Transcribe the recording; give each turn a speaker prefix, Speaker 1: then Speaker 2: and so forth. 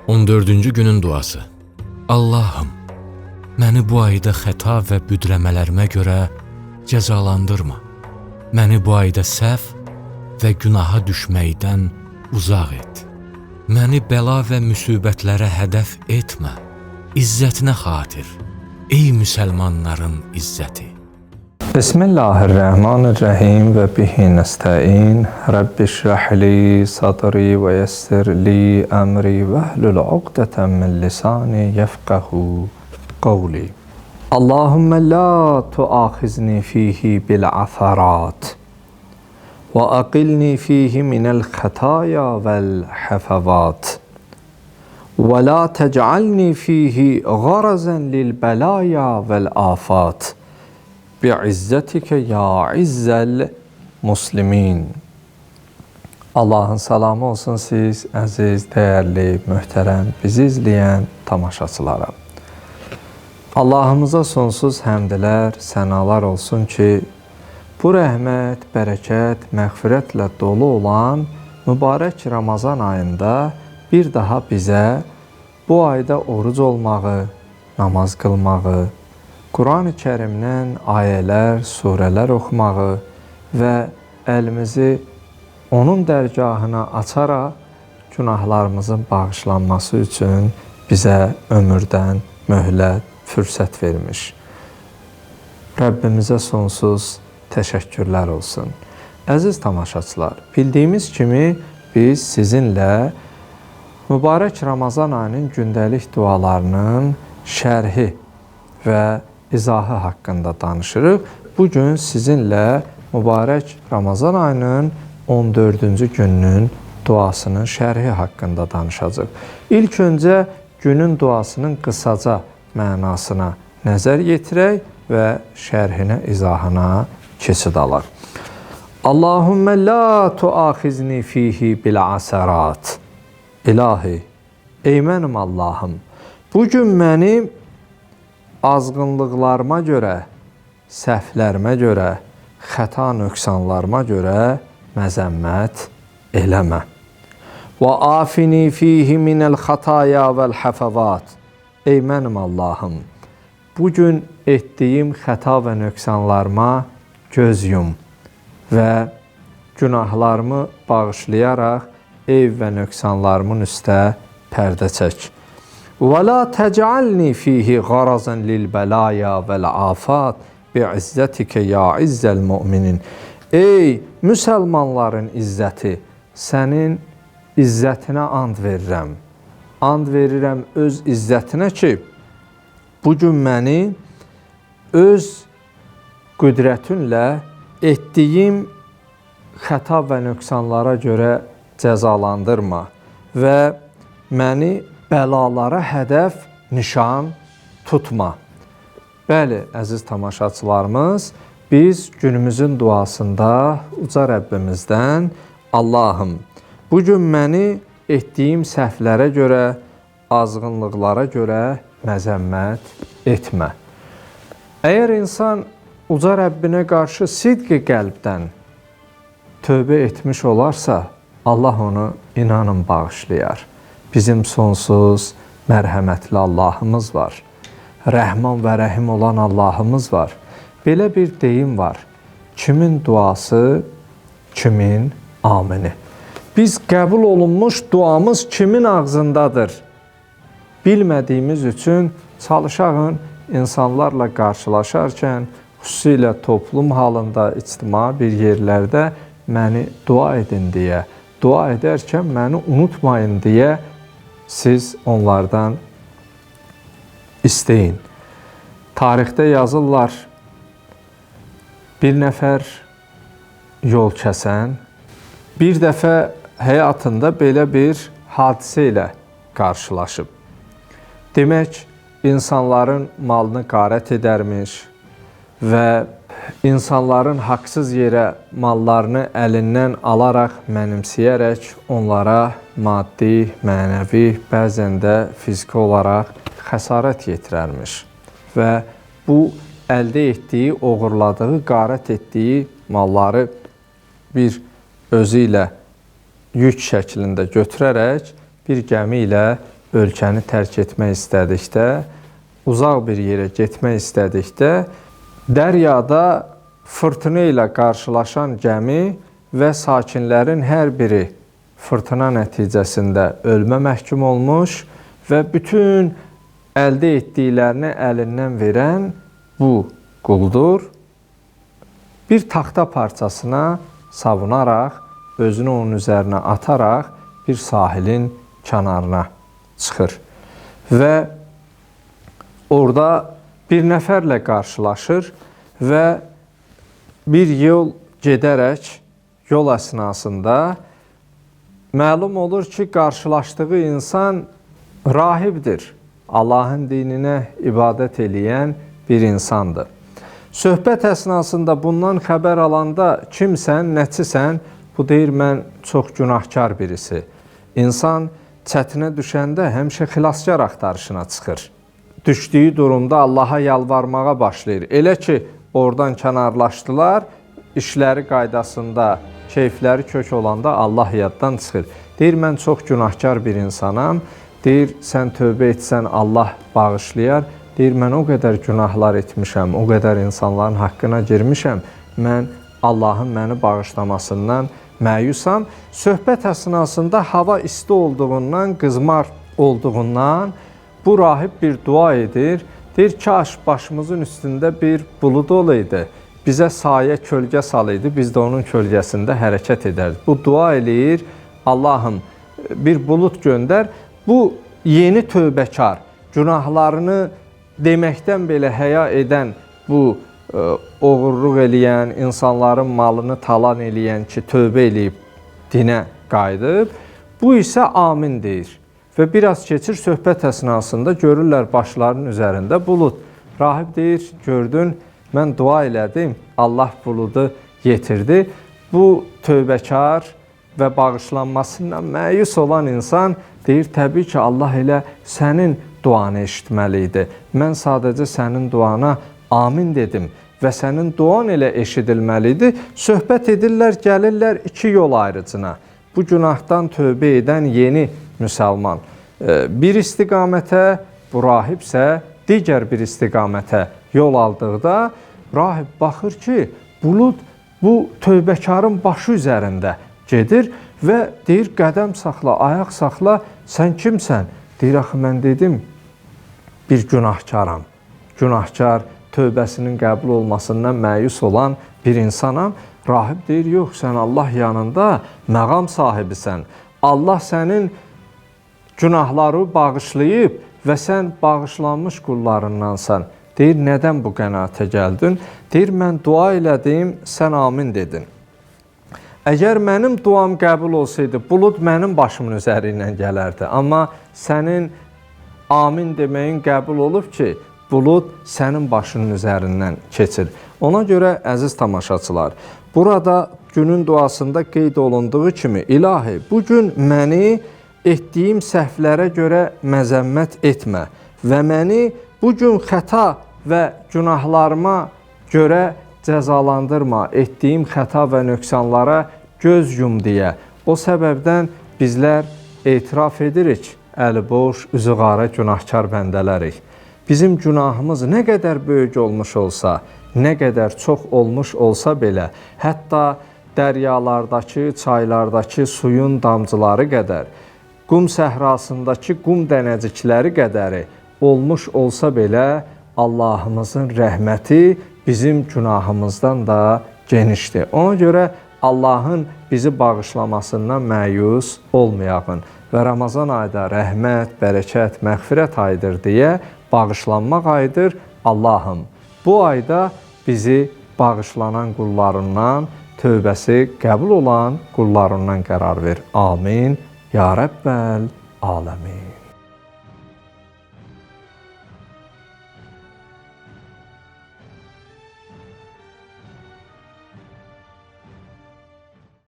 Speaker 1: 14-cü günün duası. Allahım, məni bu ayda xəta və büdrəmələrimə görə cəzalandırma. Məni bu ayda səhv və günaha düşməkdən uzaq et. Məni bəla və müsibətlərə hədəf etmə. İzzətinə xatir, ey müsəlmanların izzəti.
Speaker 2: Bismillahirrahmanirrahim ve bihi nesta'in. Rabbi şrah li sadri ve yessir li emri ve hlul uqdeten min lisani yefkahu kavli. Allahümme la tuahizni fihi bil afarat ve aqilni fihi minel hataya vel hafavat ve la tec'alni fihi garazen lil belaya vel afat. Bi'izzetike ya izzel muslimin. Allahın salamı olsun siz, əziz, dəyərli, möhtərəm, bizi izləyən tamaşaçılara. Allahımıza sonsuz həmdlər, sənalar olsun ki, bu rəhmət, bərəkət, məğfirətlə dolu olan mübarək Ramazan ayında bir daha bizə bu ayda oruc olmağı, namaz qılmağı, Quran-ı Kərimdən ayələr, surələr oxumağı və əlimizi onun dərgahına açaraq günahlarımızın bağışlanması üçün bizə ömürdən möhlət, fürsət vermiş. Rəbbimizə sonsuz təşəkkürlər olsun. Əziz tamaşaçılar, bildiyimiz kimi biz sizinlə mübarək Ramazan ayının gündəlik dualarının şərhi və izahı haqqında danışırıq. Bugün sizinlə mübarək Ramazan ayının 14-cü gününün duasının şərhi haqqında danışacağıq. İlk öncə günün duasının qısaca mənasına nəzər yetirək və şərhinə, izahına keçid alaq. Allahümme la tuaxizni fihi bil asarat. İlahi, ey mənim Allahım, bugün məni azğınlıqlarıma görə, səhvlərimə görə, xəta nöqsanlarıma görə məzəmmət eləmə. Və afini fihi minəl xataya vəl həfəvat. Ey mənim Allahım, bugün etdiyim xəta və nöqsanlarıma göz yum və günahlarımı bağışlayaraq eyb və nöqsanlarımın üstə pərdə çək. Və la tec'alni fihi garazan lil belaya vel afat bi'izzetike ya izzel mu'minin. Ey müsəlmanların izzəti, sənin izzətinə and verirəm. And verirəm öz izzətinə ki, bugün məni öz qüdrətinlə etdiyim xəta və nöqsanlara görə cəzalandırma və məni bəlalara hədəf, nişan tutma. Bəli, əziz tamaşaçılarımız, biz günümüzün duasında uca Rəbbimizdən Allahım, bugün məni etdiyim səhvlərə görə, azğınlıqlara görə məzəmmət etmə. Əgər insan uca Rəbbinə qarşı sidqi qəlbdən tövbə etmiş olarsa, Allah onu inanın bağışlayar. Bizim sonsuz mərhəmətli Allahımız var. Rəhman və rəhim olan Allahımız var. Belə bir deyim var. Kimin duası, kimin amini. Biz qəbul olunmuş duamız kimin ağzındadır? Bilmədiyimiz üçün çalışağın insanlarla qarşılaşarkən, xüsusilə toplum halında, ictimai bir yerlərdə məni dua edin deyə, dua edərkən məni unutmayın deyə siz onlardan isteyin. Tarixdə yazırlar, bir nəfər yol kəsən bir dəfə həyatında belə bir hadisə ilə qarşılaşıb. Demək, insanların malını qarət edərmiş və insanların haqsız yerə mallarını əlindən alaraq, mənimsəyərək onlara maddi, mənəvi, bəzən də fiziki olaraq xəsarət yetirərmiş. Və bu əldə etdiyi, oğurladığı, qarət etdiyi malları bir özü ilə yük şəklində götürərək bir gəmi ilə ölkəni tərk etmək istədikdə, uzaq bir yerə getmək istədikdə dəryada fırtına ilə qarşılaşan gəmi və sakinlərin hər biri fırtına nəticəsində ölmə məhkum olmuş və bütün əldə etdiklərini əlindən verən bu quldur. Bir taxta parçasına savunaraq, özünü onun üzərinə ataraq bir sahilin kənarına çıxır. Və orada bir nəfərlə qarşılaşır və bir yol gedərək yol əsnasında məlum olur ki, qarşılaşdığı insan rahibdir. Allahın dininə ibadət eləyən bir insandır. Söhbət əsnasında bundan xəbər alanda kimsən, nəçisən? Bu deyir, mən çox günahkar birisi. İnsan çətinə düşəndə həmişə xilaskar axtarışına çıxır. Düşdüyü durumda Allaha yalvarmağa başlayır. Elə ki, oradan kənarlaşdılar, işləri qaydasında, keyfləri kök olanda Allah yaddan çıxır. Deyir, mən çox günahkar bir insanam. Deyir, sən tövbə etsən Allah bağışlayar. Deyir, mən o qədər günahlar etmişəm, o qədər insanların haqqına girmişəm. Mən Allahın məni bağışlamasından məyusam. Söhbət əsnasında hava isti olduğundan, qızmar olduğundan bu rahib bir dua edir. Deyir, kaş başımızın üstündə bir bulud olaydı, bizə sayə kölgə salaydı, biz də onun kölgəsində hərəkət edərdik. Bu dua eləyir, Allahım bir bulud göndər. Bu yeni tövbəkar, günahlarını deməkdən belə həya edən bu oğurluq eləyən, insanların malını talan eləyən ki, tövbə eləyib dinə qayıdıb, bu isə amin deyir. Və biraz keçir, söhbət əsnasında görürlər başlarının üzərində bulud. Rahib deyir, gördün, mən dua elədim, Allah buludu yetirdi. Bu tövbəkar və bağışlanmasından məyus olan insan deyir, təbii ki, Allah elə sənin duanı eşitməli idi. Mən sadəcə sənin duana amin dedim və sənin duan elə eşidilməli idi. Söhbət edirlər, gəlirlər iki yol ayrıcına. Bu günahdan tövbə edən yeni müsəlman bir istiqamətə, bu rahib isə digər bir istiqamətə yol aldıqda rahib baxır ki, bulud bu tövbəkarın başı üzərində gedir və deyir, qədəm saxla, ayaq saxla, sən kimsən? Deyir, axı mən dedim, bir günahkaram. Günahkar, tövbəsinin qəbul olmasından məyus olan bir insanam. Rahib deyir, yox, sən Allah yanında məqam sahibisən. Allah sənin günahları bağışlayıb və sən bağışlanmış qullarındansan. Deyir, nədən bu qənaətə gəldin? Deyir, mən dua elədim, sən amin dedin. Əgər mənim duam qəbul olsaydı, bulud mənim başımın üzəri ilə gələrdi. Amma sənin amin deməyin qəbul olub ki, bulud sənin başının üzərindən keçir. Ona görə əziz tamaşaçılar, burada günün duasında qeyd olunduğu kimi, İlahi, bugün məni etdiyim səhvlərə görə məzəmmət etmə və məni bugün xəta və günahlarıma görə cəzalandırma, etdiyim xəta və nöqsanlara göz yum deyə. O səbəbdən bizlər etiraf edirik, əli boş, üzü qara günahkar bəndələrik. Bizim günahımız nə qədər böyük olmuş olsa, nə qədər çox olmuş olsa belə, hətta dəryalardakı, çaylardakı suyun damcıları qədər, qum səhrasındakı qum dənəcikləri qədəri olmuş olsa belə, Allahımızın rəhməti bizim günahımızdan da genişdir. Ona görə Allahın bizi bağışlamasından məyus olmayağın və Ramazan ayda rəhmət, bərəkət, məğfirət ayıdır deyə bağışlanmaq ayıdır. Allahım, bu ayda bizi bağışlanan qullarından, tövbəsi qəbul olan qullarından qərar ver. Amin. Ya Rəbbəl aləmin.